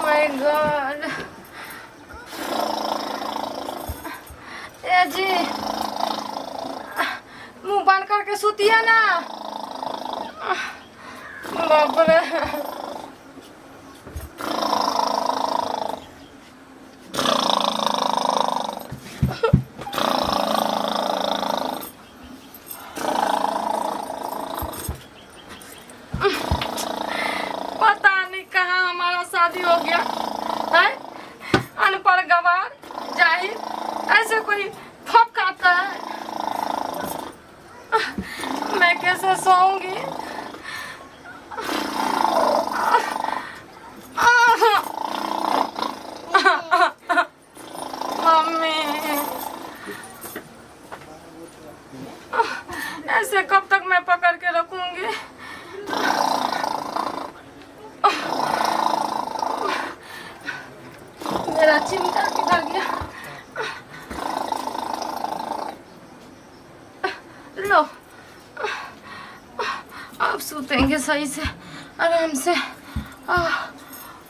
My God. ए जी, मुंह बंद करके सुतिए ना। बाप रे, पता नहीं कहाँ हमारा शादी हो गया है। अनपढ़ गवार जाहिर ऐसे कोई फप खाता है। मैं कैसे सोऊंगी? मम्मी, ऐसे कब तक मैं पकड़ के रखूंगी? मेरा चिमटा किधर गया? लो, अब सुतेंगे सही से, आराम से, आ,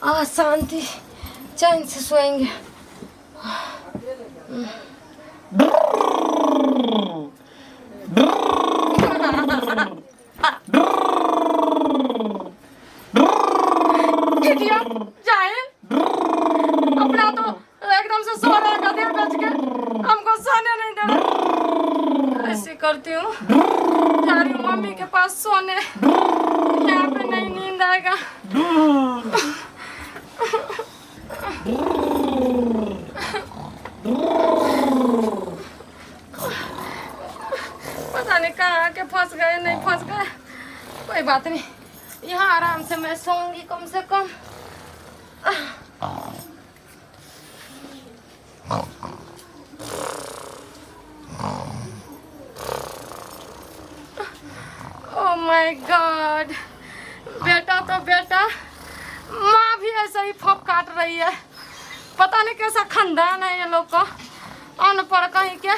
आ शांति चैन से सोएंगे। इडियट, जाहिल, अपना तो एकदम से सो रहा है गधे बेच के, हमको सोने नहीं दे रहा। ऐसे करती हूँ, जा रही हूँ मम्मी के पास सोने, यहाँ पे नहीं नींद आएगा। पता नहीं कहाँ आके फंस गए, नहीं फंस गए, कोई बात नहीं, यहाँ आराम से मैं सोऊंगी कम से कम। ओ my God, बेटा तो बेटा, माँ भी ऐसे ही फोप काट रही है। पता नहीं कैसा खानदान है ये लोग को, अनपढ़ कहीं के,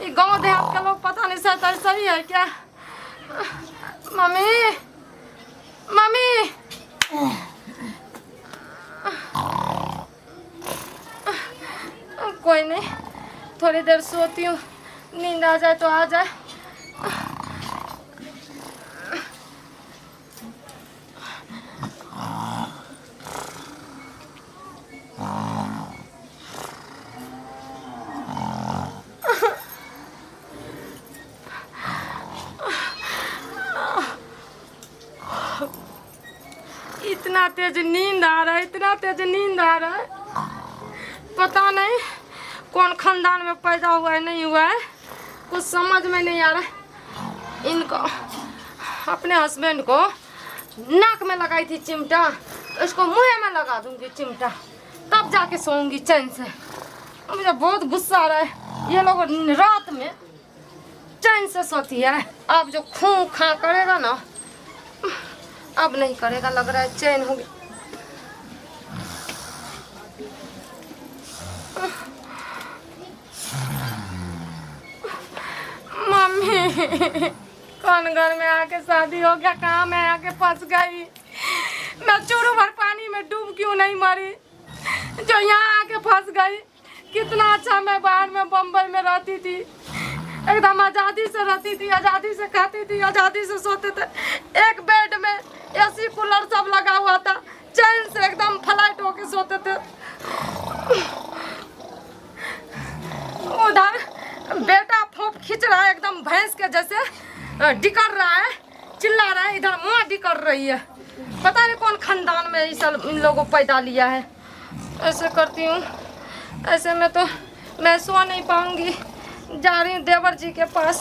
ये गांव देहात के लोग पता नहीं शायद ऐसा ही है क्या। मम्मी, मम्मी, कोई नहीं, थोड़ी देर सोती हूँ, नींद आ जाए तो आ जाए। इतना तेज नींद आ रहा है, इतना तेज नींद आ रहा है, पता नहीं कौन खानदान में पैदा हुआ है नहीं हुआ है, कुछ समझ में नहीं आ रहा है। इनको अपने हस्बैंड को नाक में लगाई थी चिमटा, इसको मुँह में लगा दूंगी चिमटा, तब जाके सोऊंगी चैन से। मुझे बहुत गुस्सा आ रहा है, ये लोग रात में चैन से सोती है। अब जो खूं खा करेगा ना, अब नहीं करेगा, लग रहा है चैन हो गया। मम्मी, कौन घर में आके शादी हो गया, कहाँ मैं आके फंस गई? मैं चूरू भर पानी में डूब क्यों नहीं मरी जो यहाँ आके फंस गई? कितना अच्छा मैं बाहर में बम्बई में रहती थी, एकदम आज़ादी से रहती थी, आज़ादी से खाती थी, आज़ादी से सोते थे। एक बेड में एसी कूलर सब लगा हुआ था, चैन से एकदम फ्लाइट होके सोते थे। उधर बेटा फोप खींच रहा है एकदम भैंस के जैसे, डिकर रहा है, चिल्ला रहा है, इधर माँ डिकर रही है। पता नहीं कौन खानदान में इस इन लोगों को पैदा लिया है। ऐसे करती हूँ, ऐसे में तो मैं सो नहीं पाऊंगी। जा रही हूँ देवर जी के पास।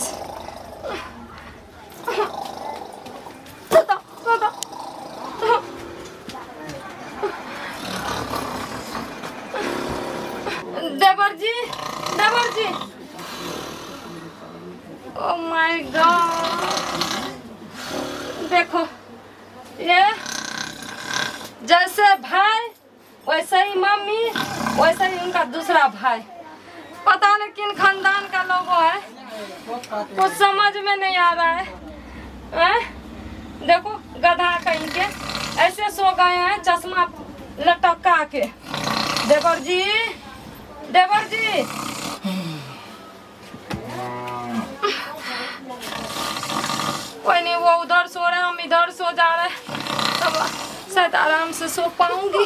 सोता, सोता। देवर जी, देवर जी, ओ my God, देखो ये जैसे भाई वैसे ही मम्मी, वैसे ही उनका दूसरा भाई। पता नहीं किन खानदान का लोग है, कुछ समझ में नहीं आ रहा है, हैं? देखो गधा कहीं के ऐसे सो गए हैं, चश्मा लटका के। देवर जी, देवर जी, कोई नहीं, वो उधर सो रहे हैं, हम इधर सो जा रहे हैं, तब शायद आराम से सो पाऊंगी।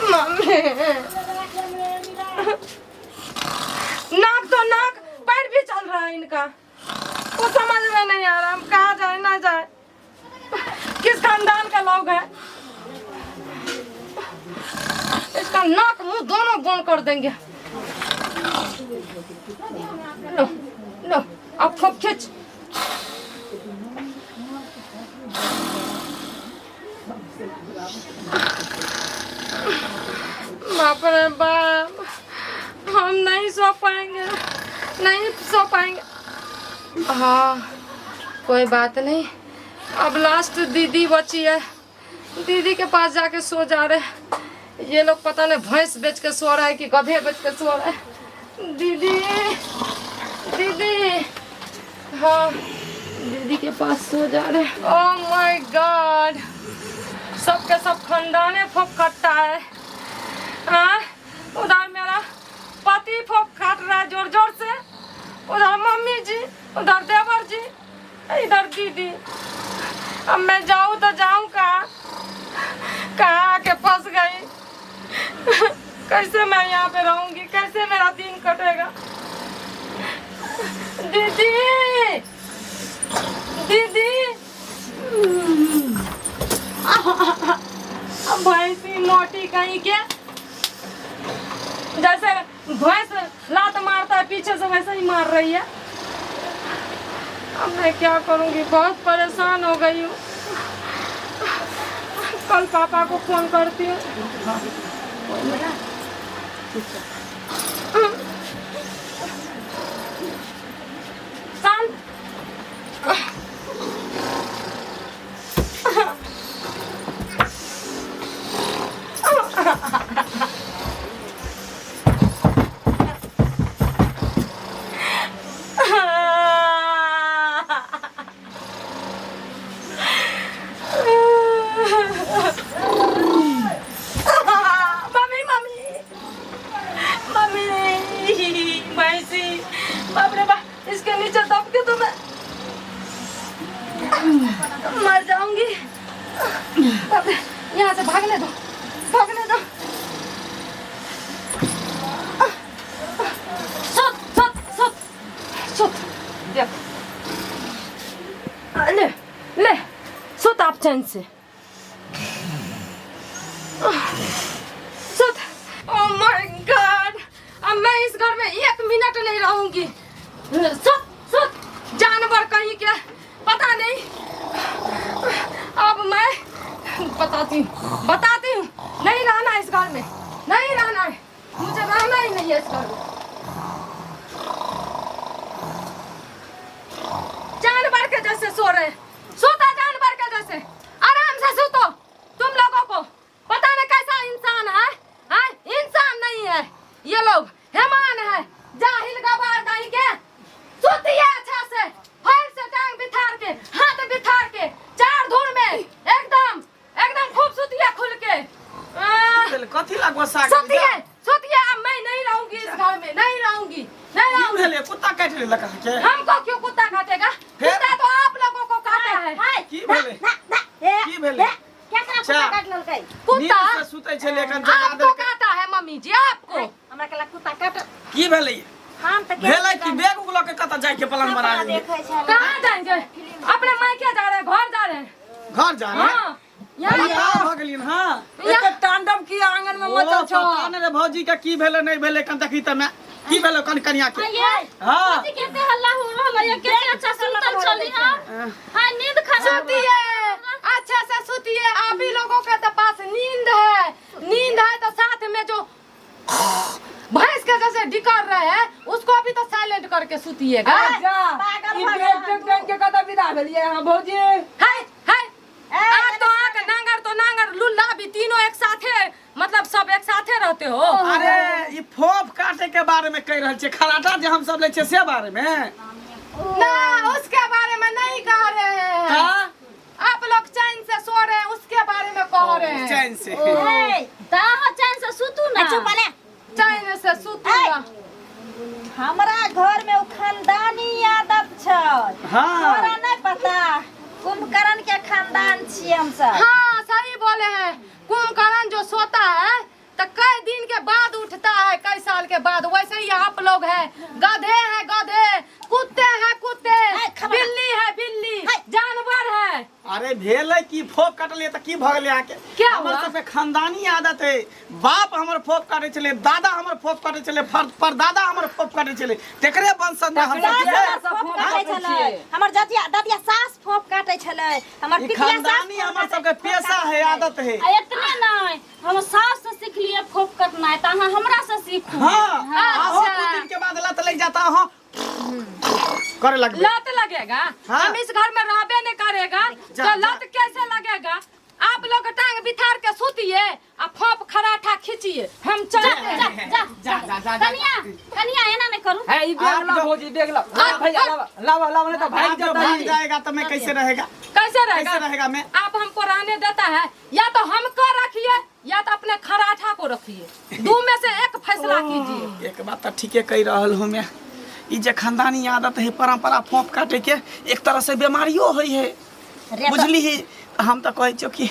मम्मी, नाक तो नाक, पैर भी चल रहा है इनका। वो समझ में नहीं आ रहा हम कहाँ जाए ना जाए, किस खानदान का लोग है। इसका नाक मुंह दोनों बंद कर देंगे। लो लो, अब खूब खींच। बाप रे बाप, हम नहीं सो पाएंगे, नहीं सो पाएंगे। हाँ कोई बात नहीं, अब लास्ट दीदी बची है, दीदी के पास जाके सो जा रहे हैं। ये लोग पता नहीं भैंस बेच के सो रहा है कि गधे बेच के सो रहा है। दीदी, दीदी, हाँ दीदी के पास सो जा रहे हैं। ओह my God, सबके सब खानदाने फोप कटता है। हाँ उधर मेरा पति फोप काट रहा है जोर जोर से, उधर मम्मी जी, उधर देवर जी, इधर दीदी। अब मैं जाऊँ तो जाऊँ कहाँ, कहाँ आके फंस गई। कैसे मैं यहाँ पे रहूँगी, कैसे मेरा दिन कटेगा। दीदी, दीदी, अब भैंसी मोटी कहीं के, जैसे भैंस लात मारता है पीछे से वैसे ही मार रही है। अब मैं क्या करूँगी, बहुत परेशान हो गई हूँ। कल पापा को फोन करती हूँ। शांत। मम्मी, मम्मी, मम्मी, भैंसी, बाप रे बाप, इसके नीचे दब के तो मैं मर जाऊंगी। बाप रे, यहाँ से भागने दो, भागने दो। सुत, सुत, सुत, सुत, देख, ले ले, सुत आप चैन से, सुत। ओह my God, अब मैं इस घर में एक मिनट नहीं रहूंगी। सुत, सुत, जानवर कहीं के, पता नहीं। अब मैं बताती हूँ, बताती हूँ, नहीं रहना इस घर में, नहीं रहना है मुझे, रहना ही नहीं है इस घर में। जानवर के जैसे सो रहे हैं, सोता जानवर के जैसे, आराम से सोतो। तुम लोगों को पता नहीं कैसा इंसान है, है? इंसान नहीं है ये लोग, हेमान है, जाहिल गवार कहीं के। सुतिए अच्छा से, फैल से टांग बिथार के, हाथ बिथार के, चार धुर में एकदम एकदम खूब सुतिए खुल के। कथी ला गुस्सा? सुतिए, सुतिए, अब मैं नहीं रहूंगी इस घर में, नहीं रहूंगी, नहीं की रहूंगी। भेलै? कुत्ता काटि लेलक अहाँके? हमको क्यों कुत्ता काटेगा? फिर? कुत्ता तो आप लोगों को काटा है। की भेलै? की भेलै? केकरा अच्छा। कुत्ता काटि लेलकै? कुत्ता नींद से सुतै छलै एखन जगा आपको देलकै। काटा है मम्मी जी, आपको। हमरा कहलक कुत्ता काट। की भेलै? हम तऽ भेलै कि बैग उग लऽ के कतऽ जाय के प्लान बना लेलियै? देखै छलै। कहाँ जाएंगे? अपने मायके जा रहे हैं, घर जा रहे हैं। घर जा रहे? हाँ, यहाँ तैयार भऽ गेलियन? हँ। यहाँ एते तांडव की आंगन में ओ, मचल छौ। पता नहि रे भौजी के की भेलै नहि भेलै, कन देखी तऽ मैं की भेलै कन कनिया के। ये हाँ। कथी केते हल्ला हो रहल है? केते अच्छा सुतल चली। हां हां, नींद खराब। सुतिए, अच्छा से सुतिए। आप ही लोगों के तो पास नींद है, नींद है तो साथ में जो भैंस के जैसे डिकर रहे हैं उसको भी तो साइलेंट करके सुतिएगा। अच्छा, पागल ई भऽ बैग गेल। तैग टांगि के कतऽ विदा भेलियै अहाँ भौजी? हाय हाय, आँख तो आँख, नांगर तो नांगर, लुल्ला भी, तीनों एक साथे, मतलब सब एक साथे रहते हो। अरे ई फोफ काटे के बारे में कहि रहल छियै, खराटा जे हम सब लै छियै से बारे में ना, उसके बारे में नहीं कह रहे हैं। चैन से। ए, तऽ अहाँ चैन से सुतू ना। चुप ले। चैन से सुतूंगा। हमरा घर में ओ खानदानी आदत छै। हाँ। तोरा नहीं पता, कुंभकर्ण के खानदान छियै हम सब। हाँ सही बोले हैं, कुंभकर्ण जो सोता है तो कई दिन के बाद उठता है, कई साल के बाद। वैसे ही आप लोग हैं, गधे हैं गधे, कुत्ते हैं कुत्ते, ए, खबर। बिल्ली है बिल्ली, है। जानवर है। अरे भेलै की, फोप कटलियै तऽ की भऽ गेलै अहाँके? क्या हमर हुआ? सबके खानदानी आदत है। बाप हमर फोप काटै छलै, दादा हमर फोप काटै छलै, परदादा हमर फोप काटै छलै, तेकरे वंशज में हम सब सास छियै। हमर फोप काटै छलै, हमर जतिया ददिया सास फोप काटै छलै, हमर ई पितिया सास खानदानी फोप हमर काटै- सबके पेशा है, आदत है। आ एतने नहि, हम सास से सिखलियै फोप कटनाइ, तऽ अहाँ हमरा से सीखू। हाँ, आहो अच्छा। कुछ दिन के बाद लत लग जाता, हाँ करे लगबे। लत लगेगा? हाँ। हम इस घर में रहबे नहीं करेगा जा, तो जा। लत कैसे लगेगा? आप लोग टांग बिथार के सुतिए आ फोप खराठा खींचिए, हम जा चलते हैं। जा जा। जा जा जा जा। कनिया कनिया, एना नहि करू। है ई देख ला भौजी, देख ला भैया, लावा लावा लावा, नहीं तो भाग आप जो जाता भाग ही। जाएगा तो मैं कैसे रहेगा? कैसे रहेगा? कैसे रहेगा मैं? आप हमको रहने देता है, या तो हमको रखिए या तो अपने खराठा को रखिए, दू में से एक फैसला कीजिए। एक बात तो ठीके कहि रहल हूँ मैं, ई जे खानदानी आदत है, परंपरा फोप काटे के, एक तरह से बीमारियो होइ है। रे तो- बुझली? हम तऽ कहै छियौ कि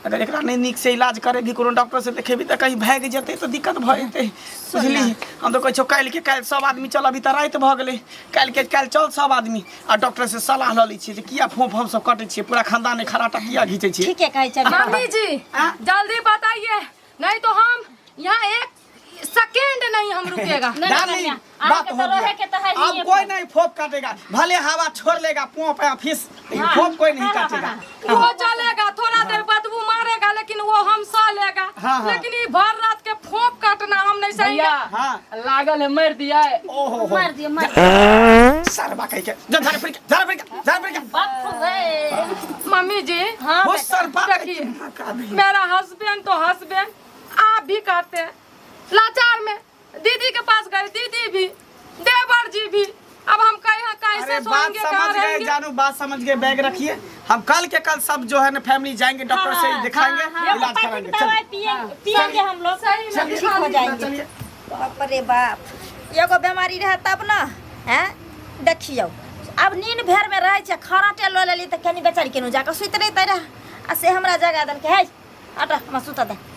अगर एकरा नहि नीक से इलाज करेबी, कोनो डॉक्टर से देखेबी, तऽ कहीं भागि जेतै तऽ दिक्कत भऽ जेतै, बुझली? हम तऽ कहै छियौ काल्हि के काल्हि सब आदमी चल, अभी तऽ राति भऽ गेलै, काल्हि के काल्हि चल सब आदमी आ डॉक्टर से सलाह लऽ लै छियै जे किया फोप हमसब कटै छियै, पूरा खानदाने खराटा किया घीचै छियै। ठीके कहै छै। मम्मी जी, हाँ? जल्दी बताइए, नहीं तो हम यहाँ एक सेकेंड नहीं हम रुकेगा। नहि, नहि, डार्लिंग, कनिया, बात अहाँके हो तऽ गया। रहै के तऽ है अब हिये कोई पर। नहीं फोप काटेगा, भले हवा छोड़ लेगा पोप या फिस, लेकिन फोप कोई नहीं काटेगा। वो चलेगा, थोड़ा देर बदबू मारेगा, लेकिन वो हम सह लेगा। हाँ, हाँ। लेकिन ये भर रात के फोप काटना हम नहीं सहेंगे। भैया, हाँ। लागल है, मर दिया है। ओहो हो। मार दियौ, मार दियौ। सरबा कह के जा, झाड़ फिर के, झाड़ फिर के, झाड़ फिर के। बाप रे। मम्मी जी, हाँ हो बेटा। सरबा कह के देखिए। माँ मेरा हस्बैंड तो हस्बैंड, आप भी कहते हैं लाचार में दीदी के पास गए, दीदी भी, देवर जी भी, अब हम कहीं कैसे अरे बात सोएंगे, कहाँ समझ गए। रहेंगे? जानू, बात समझ गए, बैग रखिए, हम कल के कल सब जो है ना फैमिली जाएंगे, डॉक्टर से दिखाएंगे, इलाज होम्योपैथिक कराएंगे। दवाई चलिए। पिएंगे हम लोग, सही में। ठीक हो जाएंगे। चलिए। बाप रे बाप, एगो बीमारी रहे तब न हैं। देखियौ, आब नींद भेर में रहै छै, खराटे लऽ लेली तऽ कनी बेचारी केनू जाकऽ सुति रहितै रहे, आ से हमरा जगा देलकै, है हट, हमरा सुतऽ दे।